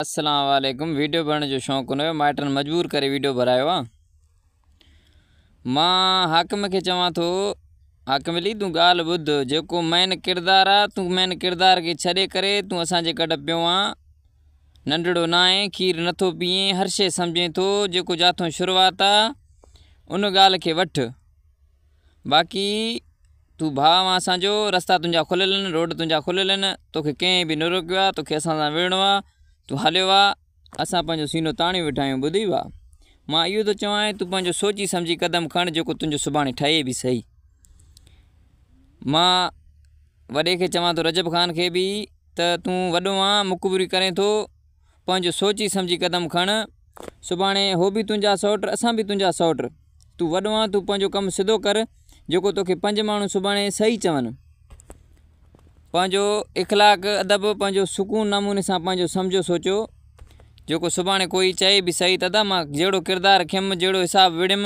اسلام عليڪم ويڊيو ڀرڻ جو شوق نه هيو مائٽن مجبور ڪري ويڊيو ڀرايو آ مان حاڪم کي چوان ٿو حاڪم علي تون ڳالهه ٻڌ جيڪو مين ڪردار آ تون مين ڪردار کي ڇڏي ڪري تون اسان جي ڪڍ پيو آن ننڍڙو ناهين کير نٿو پيئين هر شي سمجهين ٿو جيڪو جاٿون شروعات آ ان ڳالهه کي وٺ باقي تون ڀاء آن اسان جو، رستا تنهنجا کليل آهن، روڊ تنهنجا کليل آهن، توکي ڪنهن به نه روڪيو آهي، توکي اسان سان وڙهڻو آهي، تون هليو آ، اسان پنهنجو سينو تاڻيو ويٺا آهيون، ٻڌئي ڀاء! مان اهو ٿو چوانء تون پنهنجو سوچي سمجهي قدم کڻ جيڪو تنهنجو سڀاڻي ٺهي به سهي. مان وڏي کي چوان ٿو رجب خان کي به ته تون وڏو آن، مقبري ڪرين ٿو، پنهنجو سوچي سمجهي قدم کڻ، سڀاڻي هو به تنهنجا سئوٽ اسان به تنهنجا سئوٽ، تون وڏو آن تون پنهنجو ڪم سڌو ڪر جيڪو توکي پنج ماڻهو سڀاڻي صحيح چون. پنهنجو اخلاق ادب پنهنجو سڪون نموني سان پنهنجو سمجهو سوچو جيڪو سڀاڻي ڪوئي چئي به صحيح ته ادا مان جهڙو ڪردار رکيم جهڙو حساب وڙهيم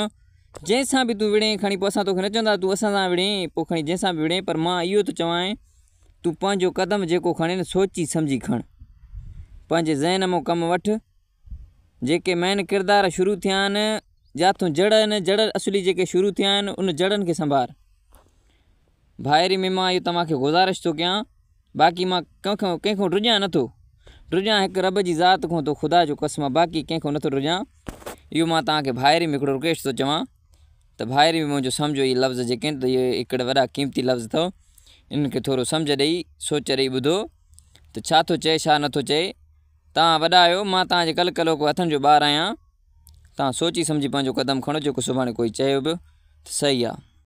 جنهن سان به تون وڙهين کڻي پوء اسان توکي نه چوندا تون اسان سان وڙهين پوء کڻي جنهن سان به وڙهين پر مان اهو ٿو چوانء تون پنهنجو قدم جيڪو کڻين سوچي سمجهي کڻ. پنهنجي ذهن مان ڪم وٺ. جيڪي مين ڪردار شروع ٿيا آهن جاٿون جڙ آهن جڙ اصلي جيڪي شروع ٿيا آهن ان جڙن کي سنڀار. ڀائري ۾ مان اهو توهان کي گذارش ٿو ڪيان باقي مان ڪنهن کان ڪنهن کان ڊڄان نٿو. ڊڄان هڪ رب جي ذات کان ٿو خدا جو قسم آ باقي ڪنهن کان نٿو ڊڄان. اهو مان توهان کي ڀائري ۾ هڪڙو رڪويسٽ ٿو چوان. ته ڀائر به منهنجو سمجهو اهي لفظ جيڪي آهن ته اهي هڪڙا وڏا قيمتي لفظ اٿو انهن کي ٿورو سمجهه ڏئي سوچ ڏئي ٻڌو ته ڇا ٿو چئي ڇا نٿو چئي توهان وڏا آهيو مان توهان جي ڪل ڪلوڪو هٿن جو ٻار آهيان توهان سوچي سمجهي پنهنجو قدم کڻو جيڪو سڀاڻي ڪوئي چيو به ته صحيح آهي.